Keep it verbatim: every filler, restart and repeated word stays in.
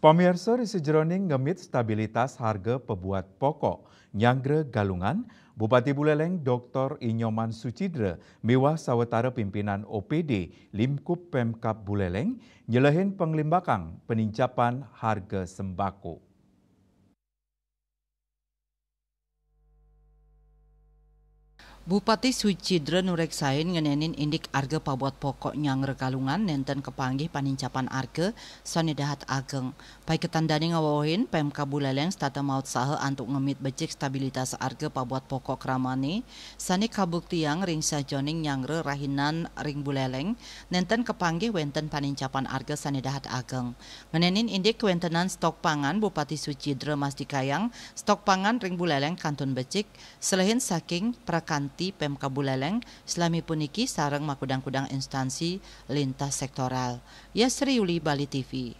Pamirsa, ri sajeroning ngemit stabilitas harga pabuat pokok nyanggra Galungan, Bupati Buleleng Doktor Inyoman Sucidra miwah sawetara pimpinan O P D lingkup Pemkab Buleleng nyelehin panglimbakang panincapan harga sembako. Bupati Sucidra nureksain ngenenin indik arga pabuat pokok nyanggra Galungan nenten kapanggih panincapan arga sane dahat ageng. Paiketan dane ngawewehin Pemkab Buleleng setata maut saha antuk ngemit becik stabilitas arga pabuat pokok kramane sane kabuktiang ring sajeroning nyanggra rahinan ring Buleleng nenten kapanggih wenten panincapan arga sane dahat ageng. Ngenenin indik kawentenan stok pangan, Bupati Sucidra mastikayang stok pangan ring Buleleng kantun becik, selehin saking prakanti Pemkab Buleleng, salami puniki sareng makudang-kudang instansi lintas sektoral. Yasri Yuli, Bali T V.